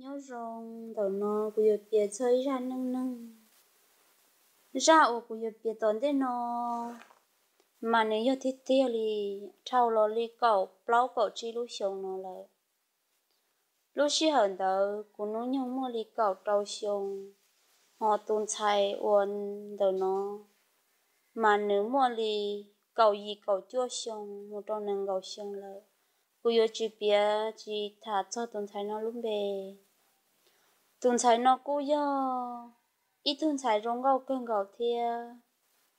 Nyob zoo, ntawm no kuv yuav piav txog ib zaj neej neeg. Zaj uas kuv yuav piav tom ntej no mas nws yog tiag tiag li, dhau los li kaum plaub kaum tsib lub xyoo no lawm. Lub sij hawm ntawd kuv hnub nyoog muaj li kaum rau xyoo, ho tus ntxhais uas ntawm no mas nws muaj li kaum yim kaum cuaj xyoo mus rau nees nkaum xyoo lawm. Kuv yuav tsis piav tsis tham txog tus ntxhais no lub npe. Tus ntxhais no kuj yog ib tug ntxhais zoo nkauj kawg nkaus thiab,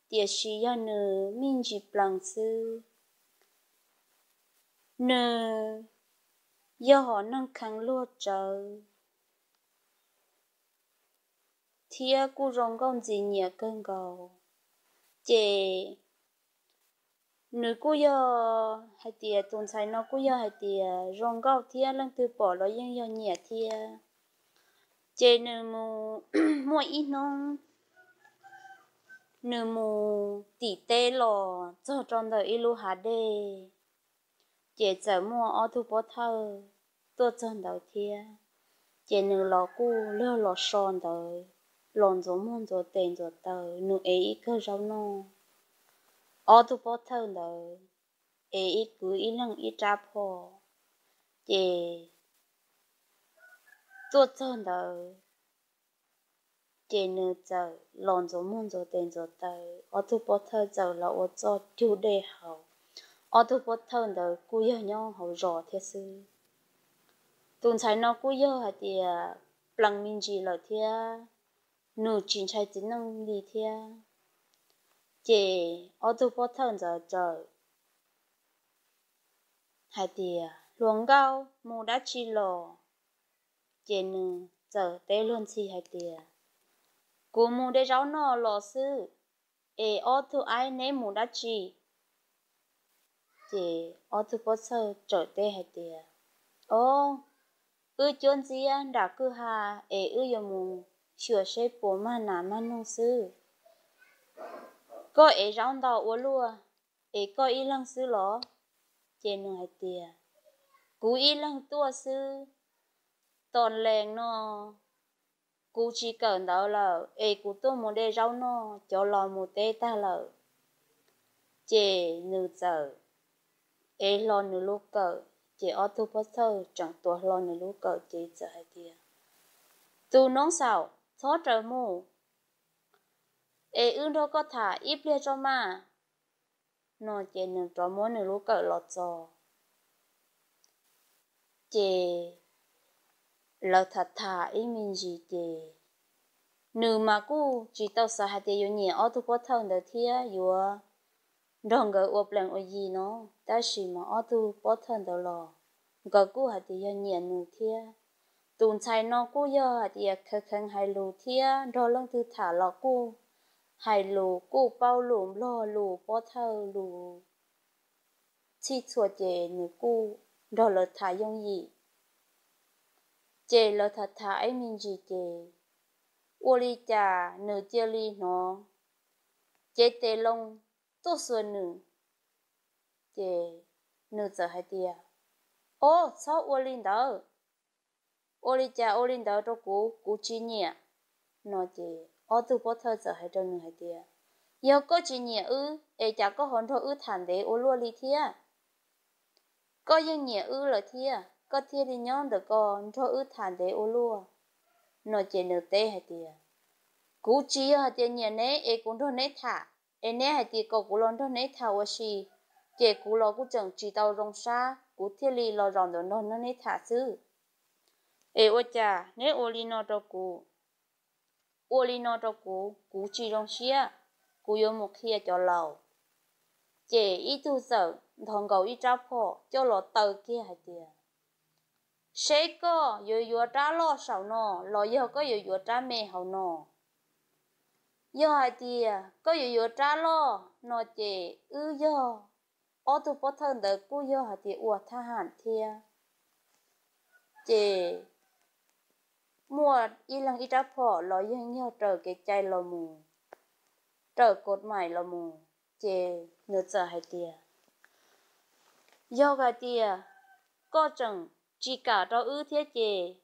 tiam sis yog nws me ntsis plees xwb. Nws yog hom neeg kheev luag tsawv thiab kuj zoo nkauj ntxim nyiam kawg nkaus. Ces nws kuj yog hais tias tus ntxhais no kuj yog hais tias zoo nkauj thiab leej twg pom los yeej yog nyiam thiab. Ces nws mus, muaj ib hnub nws mus tim teb los txog rau ntawm ib lub hav dej, ces txawm muaj ob tug pov thawj tuaj txog ntawd thiab. Ces nws los kuj luag los so ntawd, los ntxuav muag ntxuav tes ntxuav taw, nws ev ib kawm zaub noj. Ob tug pov thawj ntawd ev ib kwv ib leeg ib rab phom, ces tuaj txog ntawd, ces nws txawm los ntxuav muag ntxuav tes ntxuav taw, ob tug pov thawj txawm los ua txoj cug dej haus. Ob tug pov thawj ntawd kuj yog nyob hauv zos thiab xwb. Tus ntxhais no kuj yog hais tias plees me ntsis lawm thiab, nws tsis ntshai txiv neej li thiab. Ces ob tug pov thawj ntawd txawm hais tias, Hluas nkauj, mus dab tsi los? Ces nws txawm teb luag ntxhi hais tias, Kuv mus de zaub noj los xwb, es ob tug aib neb mus dab tsi? Ces ob tug pov thawj txawm teb hais tias, Ob, wb cuab ntxiab nram kwj ha, es wb yuav mus xyuas seb puas mag nas mag noog xwb. Koj ev zaub ntau ua luaj, es koj ib leeg xwb los? Ces nws hais tias, Kuv ib leeg tuaj xwb, tom lees no kuv tsis kawm ntawv lawm, es kuv tuaj mus de zaub noj, cov laus mus teb tag lawm. Ces nws txawm ev hlo nws lub kawm, ces ob tug pov thawj tseem tuav hlo nws lub kawm ces txawm hais tias, Tus noob xaum, txhob raws mus, es wb nrog koj tham ib pliag tso mas. No ces nws rov muab nws lub kawm los txo. Ces lawv tham tham ib me ntsis ces nws mas kuj tsis tau xav hais tias yuav nyiam ob tug pov thawj ntawd thiab yuav nrog nkawd ua plees ua yi no, tab sis mas ob tug pov thawj ntawd los nkawd kuj hais tias yog nyiam nws thiab. Tus ntxhais no kuj yog hais tias kheev kheev hais lus thiab nrog leej twg tham los kuj hais lus kuj paub lus nplog lus pov thawj lus txhij txhua ces nws kuj nrog lawv tham yooj yim. Ces lawv tham tham ib me ntsis ces ua li cas nws cia li hnov cev tes loo tuaj xuas nws. Ces nws txawm hais tias, Ob, txhob ua li ntawd, ua li cas ua li ntawd rau kuv, kuv tsis nyiam. No ces ob tug pov thawj txawm hais rau nws hais tias, Yog koj tsis nyiam wb es cas koj ho nrog wb tham ntev ua luaj li thiab? Koj yeej nyiam wb lawm thiab koj thiaj li nyob ntawm ko nrog wb tham ntev ua luaj. No ces nws teb hais tias, Kuv tsis yog hais tias nyiam neb es kuv nrog neb tham, es neb hais tias kom kuv los nrog neb tham ua si, ces kuv los kuj tseem tsis tau zoo sab kuv thiaj li los zaum ntawm no nrog neb tham xwb. Es ua cas neb ua li no rau kuv? Ua li no rau kuv, kuv tsis zoo siab, kuv yuav mus qhia cov laus. Ces ib tug txawm nthos nkaus ib rab phom coj los taw kiag hais tias, Seb koj yuav yuav rab loj saum no los yog koj yuav yuav rab me hauv no. Yog hais tias koj yuav yuav rab loj no ces wb yog ob tug pov thawj ntawd kuj yog hais tias ua thab ham thiab, ces muaj ib leeg ib rab phom los yeej yog raws kev cai los mus, raws kod mais los mus. Ces nws txawm hais tias, Yog hais tias koj tseem tsis kam rau wb thiab ces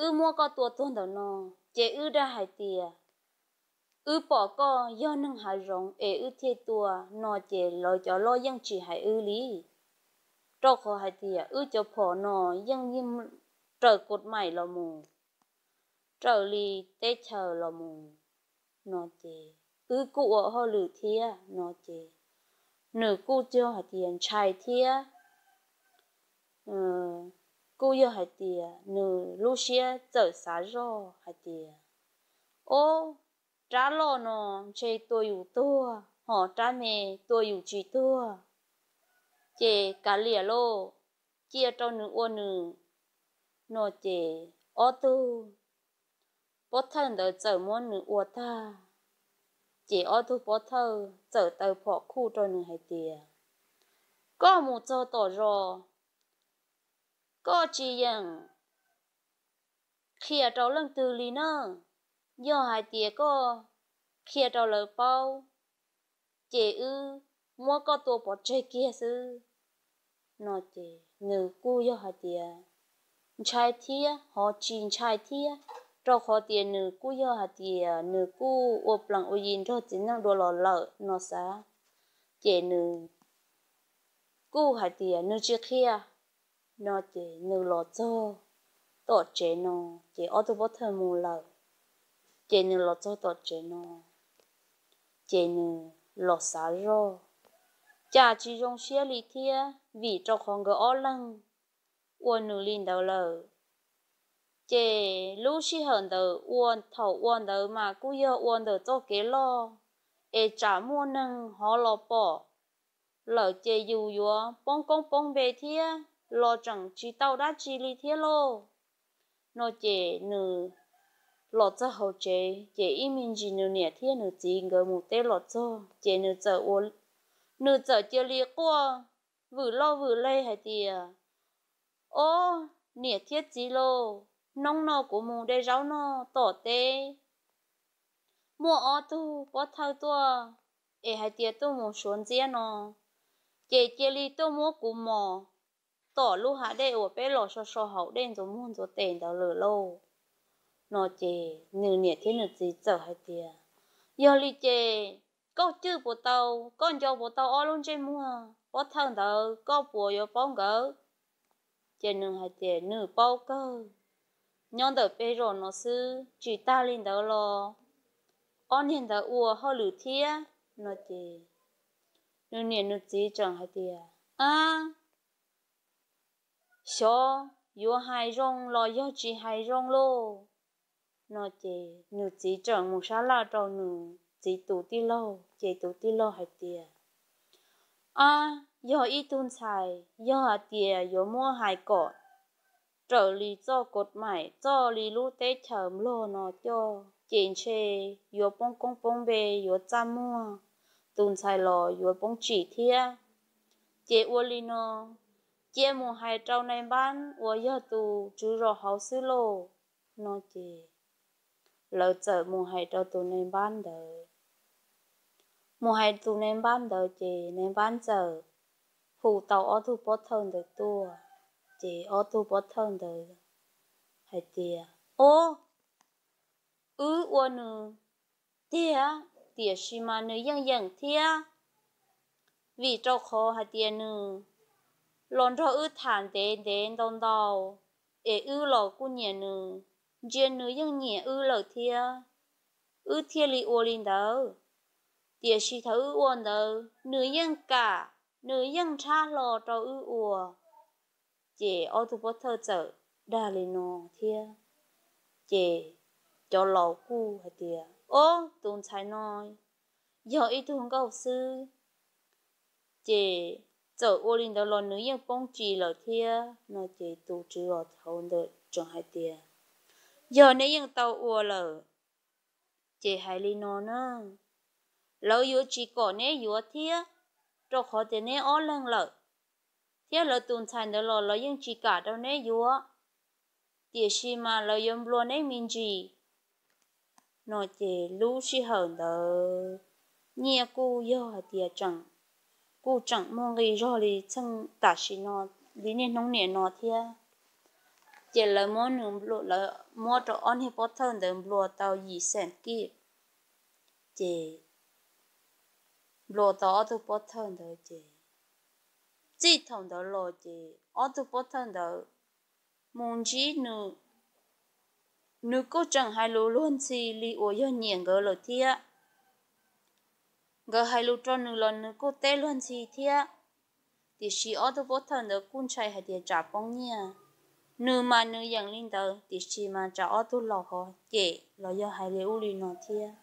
wb muab koj tua tuag ntawm no, ces wb dag hais tias wb pom koj yog neeg hav zoov es wb thiaj tua no ces lawv cov loj yeej tsis hais wb li, rau qhov hais tias wb cov phom no yeej raws kod maim los mus, raws li teb chaws los mus no ces wb kuj ua hauj lwm thiab no ces nws kuj yog hais tias ntshai thiab, kuj yog hais tias nws lub siab txawm xav zoj hais tias, ob, rab loj no ntshe tua yus tuag, ho rab me tua yus tsis tuag, ces kav liam lauj, cia rau nws ua nws no ces ob tug pov thawj ntawd txawm muab nws ua tag, ces ob tug pov thawj txawm taw phom khuj rau nws hais tias, koj mus txog tom zos, koj tsis yeem qhia rau leej twg li na, yog hais tias koj qhia rau lawv paub, ces wb muab koj tua pov tseg kiag xwb no ces nws kuj yog hais tias ntshai thiab ho tsis ntshai thiab, rau qhov tias nws kuj yog hais tias nws kuj ua plees ua yi nrog txiv neej dua los lawm no xav, ces nws kuj hais tias nws tsis qhia no ces nws los txog tom tsev no, ces ob tug pov thawj mus lawm, ces nws los txog tom tsev no, ces nws los xav zoj, cas tsis zoo siab li thiab vim rau qhov nkawd ob leeg ua nws li ntawd lawm. Ces lub sij hawm ntawd ua thaum ua ntawd mas kuj yog ua ntawm txoj kev loj, es tsam muaj neeg hov los pom lawm ces yus yuav poob koob poob npe thiab los tseem tsis tau dab tsi li thiab lauj no ces nws los txog hauv tsev ces ib me ntsis nws niam thiab nws txiv nkawd mus teb los txog ces nws txawm ua, nws txawm cia li quaj vwm loj vwm leg hais tias, ob, niam thiab txiv lauj, hnub no kuv mus de zaub noj tom teb, muaj ob tug pov thawj tuaj es hais tias tuaj mus suav ntxiab no, ces cia li tuaj muab kuv mos tom lub hav dej uas peb los so so haus dej ntxuav muag ntxuav tes ntawd lawm lauj no ces nws niam thiab nws txiv txawm hais tias, yog li ces koj cwj puas tau, koj nco puas tau ob lub ntsej muag pov thawj ntawd, koj puas yuav paub nkawd? Ces nws hais tias nws paub kawg, nyob ntawm peb zos no xwb, tsis tag li ntawd los ob niag ntawd ua hauj lwm thiab no ces nws niam nws txiv tseem hais tias, ab, xyov yuav hais zoo los yog tsis hais zoo lauj no ces nws txiv tseem mus sab laj rau nws txiv tus tij laug ces tus tij laug hais tias, ab, yog ib tug ntxhais yog hais tias yuav muab hais kom raws li txoj kod maim txoj li lub teb chaws nplog no coj ces ntshe yuav poob koob poob npe, yuav txaj muag, tus ntxhais los yuav poob tsim thiab. Ces ua li no, cia mus hais rau nais npab uas yog tus tswv zos hauv xwb lauj no ces lawv txawm mus hais rau tus nais npab ntawd. Mus hais tus nais npab ntawd ces nais npab txawm hu tau ob tug pov thawj ntawd tuaj, ces ob tug pov thawj ntawd hais tias, ob, wb ua nws tiag, tiam sis mas nws yeej yeem thiab, vim rau qhov hais tias nws los nrog wb tham ntev ntev ntau ntau, es wb los kuj nyiam nws, ntsia nws yeej nyiam wb lawm thiab, wb thiaj li ua li ntawd. Tiam sis thaum wb ua ntawd nws yeej kam, nws yeej nrhab hlo rau wb ua. Ces ob tug pov thawj txawm dag li no thiab, ces cov laus kuj hais tias, ob, tus ntxhais no yog ib tug nkauj xwb, ces txawm ua li ntawd los nws yeej poob tsim lawm thiab no ces tus tswv zos hauv ntawd tseem hais tias, yog neb yeej tau ua lawm, ces hais li no na, lawv yuav tsis kom neb yuav thiab, rau qhov tias neb ob leeg lawm, thiab lawv tus ntxhais ntawd los lawv yeej tsis kam rau neb yuav, tiam sis mas lawv yuav nplua neb me ntsis no ces lub sij hawm ntawd nyiaj kuj yog hais tias tseem, kuj tseem muaj nqi zog li txheej tam sim no, li niaj hnub niam no thiab. Ces lawv muab nws, lawv muab rau ob niag pob thawj ntawd nplua tau yim xees kib. Ces nplua tau ob tug pob thawj ntawd ces txij thaum ntawd los ces ob tug pob thawj ntawd mus ntsib nws, nws kuj tseem hais lus luag ntxhi li uas yog nyiam nkawd lawm thiab. Nkawd hais lus rau nws los nws kuj teb luag ntxhi thiab. Tiam sis ob tug pob thawj ntawd kuj ntshai hais tias tsam poob nyiaj. Nws mas nws yeem li ntawd tiam sis mas tsam ob tug laus ho cem los yog hais li ub li no thiab.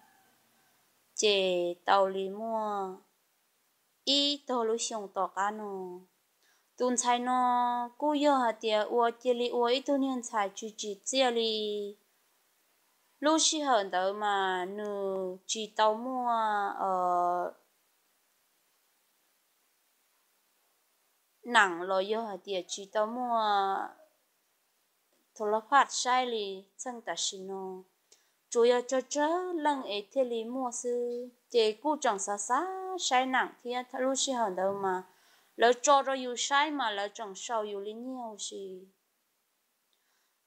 Ces tau li muaj ib tog lub xyoo tom qab no, tus ntxhais no kuj yog hais tias ua cia li ua ib tug niag ntxhais tsis tsim txiaj li. Lub sij hawm ntawd mas nws tsis tau muaj nam los yog hais tias tsis tau muaj thav laj phaj saib li txheej tam sim no, tsuas yog tsawg tsawg leej es thiaj li muaj xwb. Ces kuj tseem xav xav saib nam thiab, lub sij hawm ntawd mas lawv tso rau yus saib mas lawv tseem sau yus li nyiaj huv si.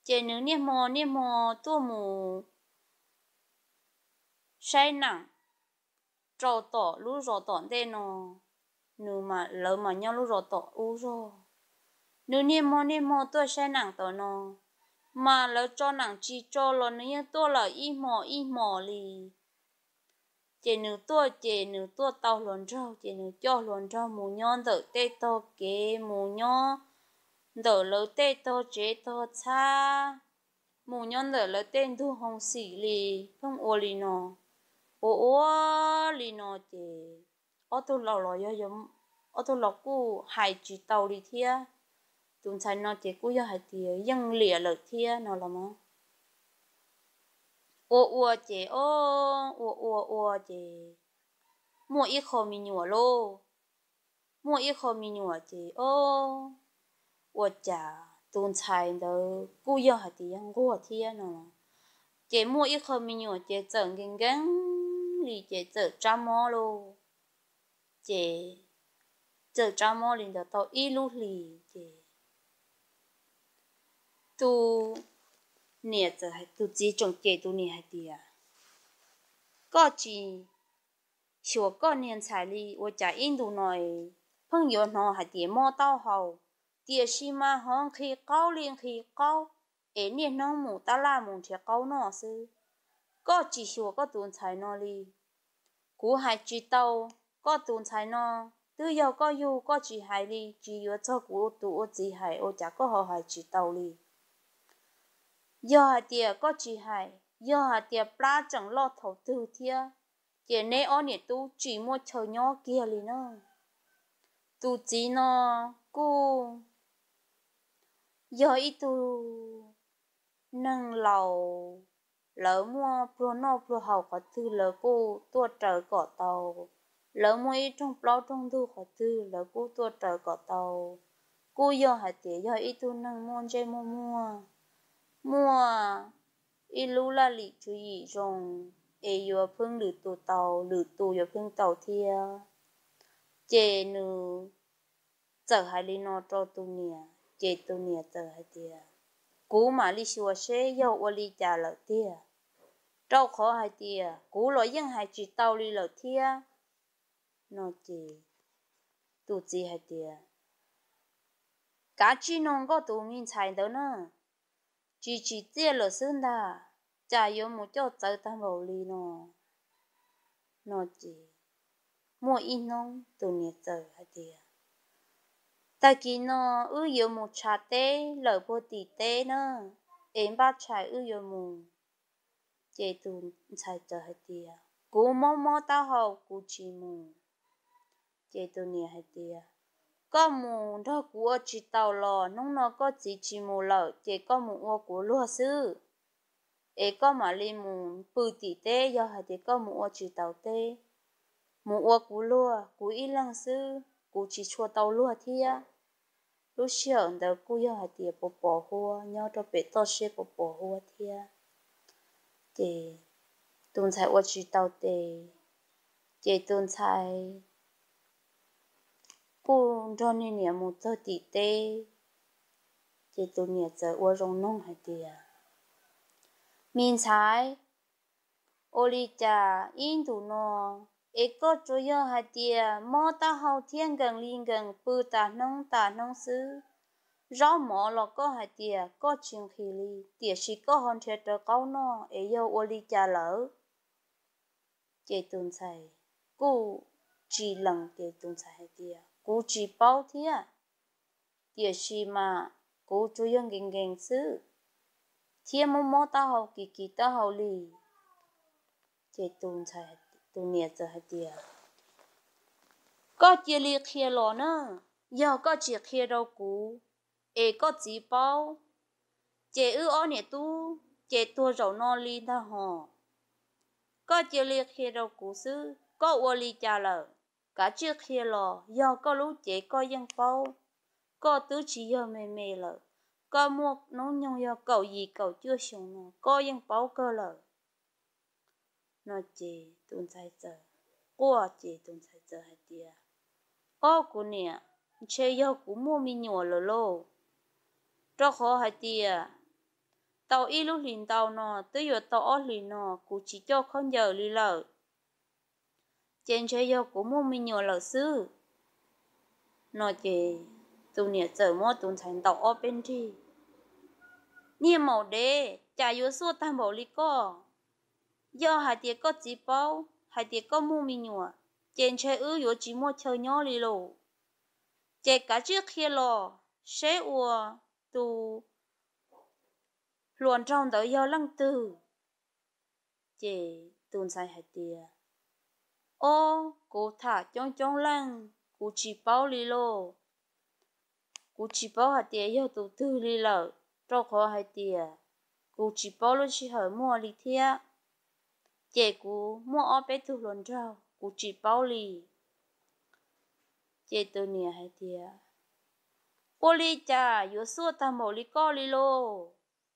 Ces nws niaj hmo niaj hmo tuaj mus saib nam rau tom lub zos tom ntej no, nws, lawv mas nyob lub zos tom ub zog. Nws niaj hmo niaj hmo tuaj saib nam tom no, mas lawv tso nam tsis tso los nws yeej tuaj lawm ib hmos ib hmos li. Ces nws tuaj ces nws tuaj tau hluas nraug ces nws coj hluas nraug mus nyob ntawm tej tog kev, mus nyob ntawm lawv tej tog tsev tog txhab, mus nyob ntawm lawv tej ntug hoo xim li, pheej ua li no, ua ua li no ces ob tug laus los yog, ob tug laus kuj hais tsis tau li thiab. Tus ntxhais no ces kuj yog hais tias yeej liam lawm thiab no los mas. Ua ua ces o, ua ua ua ces muaj ib qho me nyuam lauj. Muaj ib qho me nyuam ces o, ua cas tus ntxhais ntawd kuj yog hais tias yog nquag thiab no. Ces muaj ib qho me nyuam ces txawm nkees nkees li ces txawm tsab mob lauj. Ces txawm tsab mob li ntawd tau ib lub hlis ces tus niam, tus txiv tseem cem tus niam hais tias, koj tsis xyuas koj niag ntxhais li, ua cas ib ntus no pheej yuav hnov hais tias mob taub hau, tiam sis mas ho nqhis qaub li nqhis qaub, es niaj hnub mus tab laj mus nrhiav qaub noj xwb. Koj tsis xyuas koj tus ntxhais no li. Kuv hais tsis tau, koj tus ntxhais no twb yog koj yug koj tsis hais li, tsis yuav txog kuv tus ua txiv hais ua cas koj ho hais tsis tau li. Yog hais tias koj tsis hais, yog hais tias plab tseem loj thaum twg thiab, ces neb ob niam tub tsis muaj chaw nyob kiag li na. Tus txiv no kuj yog ib tug neeg laus, lawv muaj pluag noj pluag haus qhov twg lawv kuj tuaj raws kom tau, lawv muaj ib rooj plaub rooj ntug qhov twg lawv kuj tuaj raws kom tau. Kuj yog hais tias yog ib tug neeg muaj ntsej muaj muag, muaj ib lub laj lim tswv yim zoo, es yuav pheej lwm tus tau, lwm tus yuav pheej tau thiab. Ces nws txawm hais li no rau tus niam, ces tus niam txawm hais tias, kuv mam li xyuas seb yog ua li cas lawm tiag, rau qhov hais tias kuv los yeej hais tsis tau li lawm thiab. No ces tus txiv hais tias, kav tsij nug koj tus me ntxhais ntawd na, tsis tsim txiaj lawm xwb ntag, cas yuav mus coj txawv tag npaum li no. No ces muaj ib hnub tus niam txawm hais tias, tag kis no wb yuav mus tshav teb lawm puag tim teb na, es npaj tshais wb yuav mus. Ces tus ntxhais txawm hais tias, kuv mob mob taub hau kuv tsis mus. Ces tus niam hais tias, koj mus nrog kuv ua tsis taus los hnub no koj txiv tsis mus lawm ces koj mus ua kuv luag xwb, es koj mam li mus pw tim teb yog hais tias koj mus ua tsis taus teb. Mus ua kuv luag, kuv ib leeg xwb, kuv tsis tshua tau luag thiab. Lub sij hawm ntawd kuj yog hais tias pos pos huab, nyob rau pem toj siab pos pos huab thiab. Ces tus ntxhais ua tsis tau tes, ces tus ntxhais kuj nrog niag niam mus txog tim teb. Ces tus niam txawm ua zoo noog hais tias, Me ntxhais, ua li cas ib ntus no es koj tsuas yog hais tias mob taub hau thiab nkees li nkees, pw tas hnub tas hnub xwb? Zaub mov los koj hais tias koj tsis nqhis li, tiam sis koj ho nrhiav rawv qaub noj es yog ua li cas lawm? Ces tus ntxhais kuj tsis lees, ces tus ntxhais hais tias, Kuv tsis paub thiab, tiam sis mas kuv tsuas yog nkees nkees xwb, thiab mob mob taub hau kis kis taub hau li. Ces tus niam txawm hais tias, Koj cia li qhia los na, yog koj tsis qhia rau kuv es koj txiv paub, ces wb ob niam tub ces tuag zaum no li ntag hos. Koj cia li qhia rau kuv xwb, koj ua li cas lawm? Kav tsij qhia los, yog koj lub cev koj yeej paub, koj twb tsis yog me me lawm, koj muaj hnub nyoog yog kaum yim kaum cuaj xyoo no koj yeej paub kawg lawm. No ces tus ntxhais txawm quaj, ces tus ntxhais txawm hais tias, Ob kuv niam, ntshe yog kuv muaj me nyuam lawm lauj, rau qhov hais tias tau ib lub hlis ntau no twb yuav tau ob hlis no kuv tsis coj khaub ncaws li lawm, ces ntshe yog kuv muaj me nyuam lawm xwb. No ces tus niam txawm muab tus ntxhais ntaus ob peb nrig. Niag maum dev, cas yuav xuaj tag npaum li koj? Yog hais tias koj txiv paub hais tias koj muaj me nyuam, ces ntshe wb yuav tsis muaj chaw nyob li lauj. Ces kav tsij qhia los seb ua tus hluas nraug ntawd yog leej twg. Ces tus ntxhais hais tias, Ob, kuv tham coob coob leej, kuv tsis paub li lauj. Kuv tsis paub hais tias yog tus twg li lawm, rau qhov hais tias kuv tsis paub lub sij hawm muaj li thiab. Ces kuv muaj ob peb tug hluas nraug, kuv tsis paub li. Ces tus niam hais tias, Ua li cas yuav xuaj tag npaum li koj li lauj?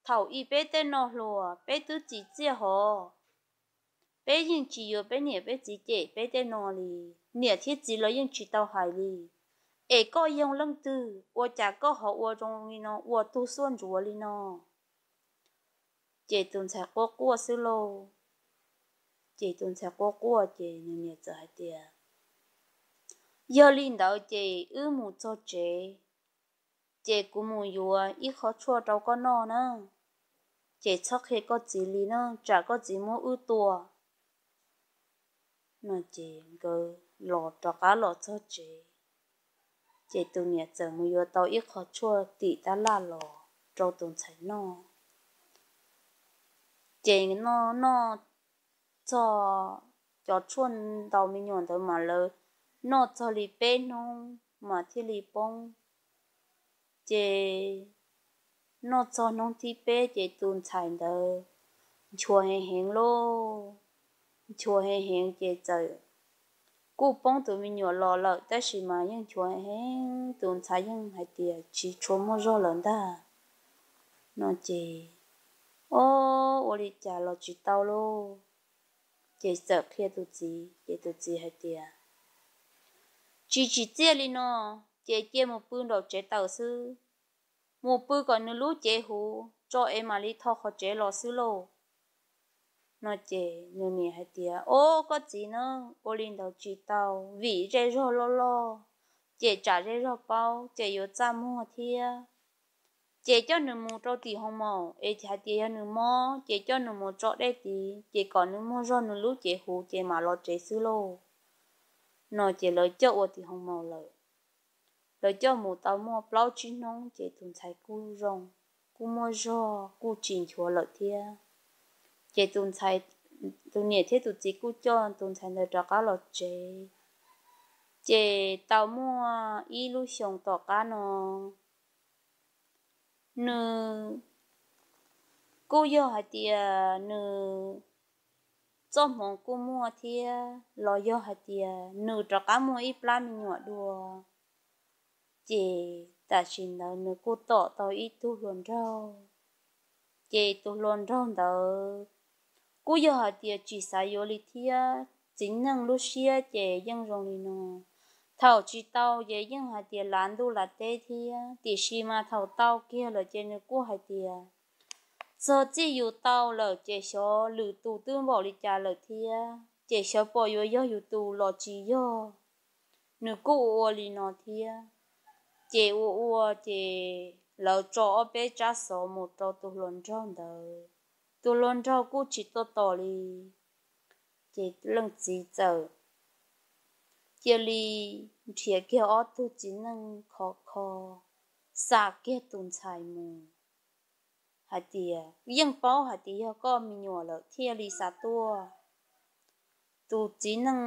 Thaum ub peb tej no hluas, peb twb txim txiaj hov, peb yeej tsis yuav peb niam peb txiv cem peb tej no li. Niam thiab txiv los yeej tsis tau hais li. Es koj yog leej twg, ua cas koj ho ua zoo li no, ua tug xuaj ntsuav li no? Ces tus ntxhais quaj quaj xwb lauj. Ces tus ntxhais quaj quaj ces nws niam txawm hais tias, Yog li ntawd ces wb mus txog tsev, ces kuv mus yuav ib qho tshuaj rau koj noj na, ces txhob qhia koj txiv li na, tsam koj txiv muab wb tua. No ces nkawd los rov qab los txog tsev, ces tus niam txawm mus yuav tau ib qho tshuaj tim tab laj los rau tus ntxhais noj. Ces noj noj txog, cov tshuaj ntaus me nyuam ntawd mas lawv noj txog li peb hnub mas thiaj li poob. Ces noj txog hnub thib peb ces tus ntxhais ntawd nchuav heev heev lauj, nchuav heev heev ces txawm kuj poob tus me nyuam los lawm, tab sis mas yeej nchuav heev heev, tus ntxhais yeej hais tias tsis tshua muaj zog lawm ntag. No ces, ob, ua li cas los tsis tau lauj. Ces txawm qhia tus txiv, ces tus txiv hais tias, Tsis tsim txiaj li no, ces cia mus pw nraum tsev taws xwb, mus pw kom nws lub cev huv tso es mam li tho qhov tsev los xwb lauj. No ces nws niam hais tias, Ob, koj txiv na, ua li ntawd tsis tau, vim zej zog loj loj, ces tsam zej zog paub ces yuav txaj muag thiab. Ces coj nws mus rau tim hoo maum es hais tias yog nws mob ces coj nws mus tso dej tid, ces kom nws muaj zog nws lub cev huv ces mam los tsev xwb lauj. No ces lawv coj ua tim hoo maum lawm. Lawv coj mus tau muaj plaub tsib hnub ces tus ntxhais kuj zoo, kuj muaj zog, kuj tsis nchuav lawm thiab. Ces tus ntxhais, tus niam thiab tus txiv kuj coj tus ntxhais ntawd rov qab los tsev. Ces tau muaj ib lub xyoos tom qab no, nws kuj yog hais tias nws txoj hmoov kuj muaj thiab, los yog hais tias nws rov qab muaj ib plab me nyuam dua. Ces tam sim ntawd nws kuj tom tau ib tug hluas nraug. Ces tus hluas nraug ntawd kuj yog hais tias tsis xav yuav li thiab, txiv neej lub siab ces yeej zoo li no. Thaum tsis tau ces yeej hais tias lav ntuj lav teb thiab, tiam sis mas thaum tau kiag lawm ces nws kuj hais tias, txog txij yus tau lawm ces xyov lwm tus twb npaum li cas lawm thiab, ces xyov pom yuav yog yus tus los tsis yog. Nws kuj ua ua li no thiab. Ces ua ua ces lawv tso ob peb tsab xov mus rau tus hluas nraug ntawd, tus hluas nraug kuj tsis tuaj tos li. Ces leej txiv txawm cia li nrhiav kiag ob tug txiv neej khov kho xa kiag tus ntxhais mus, hais tias yeej paub hais tias yog koj me nyuam lawm thiaj li xa tuaj. Tus txiv neej,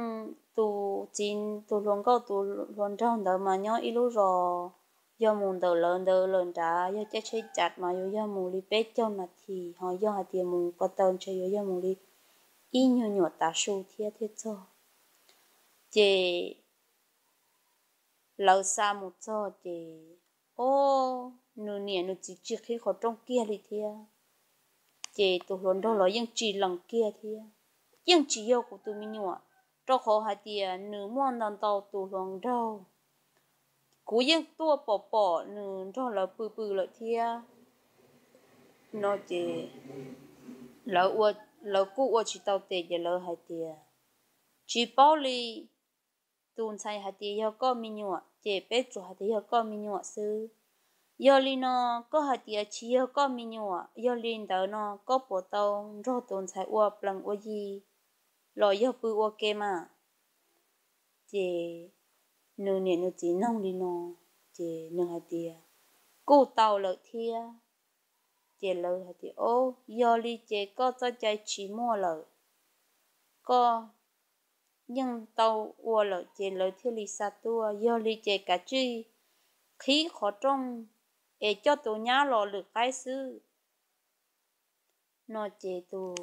tus txiv, tus hluas nkauj tus hluas nraug ntawd mas nyob ib lub zos, yog mus ntawm lawv ntawd lawm nrad yog caij tsheb cav mas yuav yog mus li peb caug nas this, ho yog hais tias mus ko taw ntshe yuav yog mus li ib nyuag nyuam tav su thiab thiaj txog. Ces lawv xa mus txog ces, o, nws niam nws txiv tsis qhib qhov rooj kiag li thiab. Ces tus hluas nraug los yeej tsis lees kiag thiab, yeej tsis yog kuv tus me nyuam, rau qhov hais tias nws muaj ntau ntau tus hluas nraug, kuv yeej tuaj pom pom nws nrog lawv pw pw lawm thiab. No ces lawv kuj ua tsis tau tes ces lawv hais tias, tsis paub li, tus ntxhais hais tias yog koj me nyuam ces peb tsuas hais tias yog koj me nyuam xwb. Yog li no, koj hais tias tsis yog koj me nyuam, yog li ntawd no koj puas tau nrog tus ntxhais ua plees ua yi los yog pw ua ke mas? Ces nws niam nws txiv noog li no, ces nws hais tias kuj tau lawm thiab. Ces lawv hais tias, o, yog li ces koj txoj cai tsis muaj lawm, koj yeej tau ua lawm ces lawv thiaj li xa tuaj. Yog li ces kav tsij qhib qhov rooj es coj tus nyab los lwm qaib xwb. No ces tus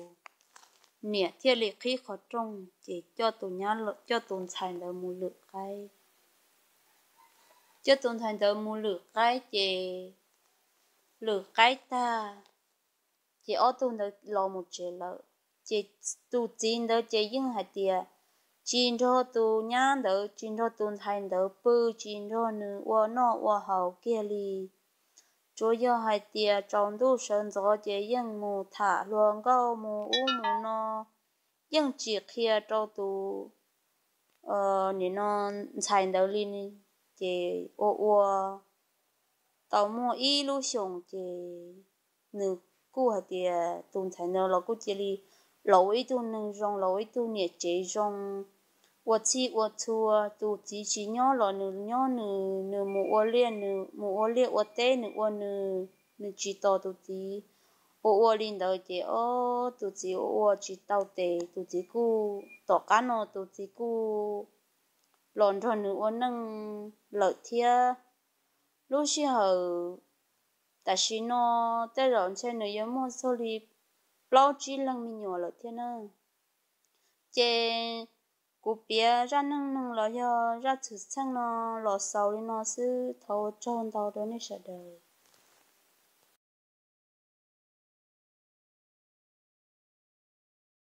niam thiaj li qhib qhov rooj ces coj tus nyab, coj tus ntxhais ntawd mus lwm qaib. Coj tus ntxhais ntawd mus lwm qaib ces lwm qaib tag ces ob tug ntawd los mus tsev lawm. Ces tus txiv ntawd ces yeej hais tias tsis nrog tus nyab ntawd, tsis nrog tus ntxhais ntawd pw, tsis nrog nws ua noj ua haus kiag li. Tsuas yog hais tias tsaus ntuj sawv ntxov ces yeej mus tham hluas nkauj mus ub mus no, yeej tsis qhia rau tus, nim no, ntxhais ntawd li. Ces ua ua tau muaj ib lub xyoos ces nws kuj hais tias tus ntxhais ntawd los kuj cia li los ua ib tug neeg zoo, los ua ib tug niam tsev zoo, ua txhij ua txhua. Tus txiv tsis nyob los nws nyob nws, nws mus ua liaj, nws mus ua liaj ua teb nws ua nws, nws tsis tos tus txiv. Ua ua li ntawd ces ob tus txiv ua ua tsis tau tes, tus txiv kuj, tom qab no tus txiv kuj los nrog nws ua neej lawm thiab. Lub sij hawm tam sim no tej zaum ntshe nws yuav muaj txog li plaub tsib leeg me nyuam lawm thiab na. Ces kuv piav zaj neej neeg los yog zaj xwm txheej no los xaus li no xwb, thov ua tsaug ntau rau nej sawv daws.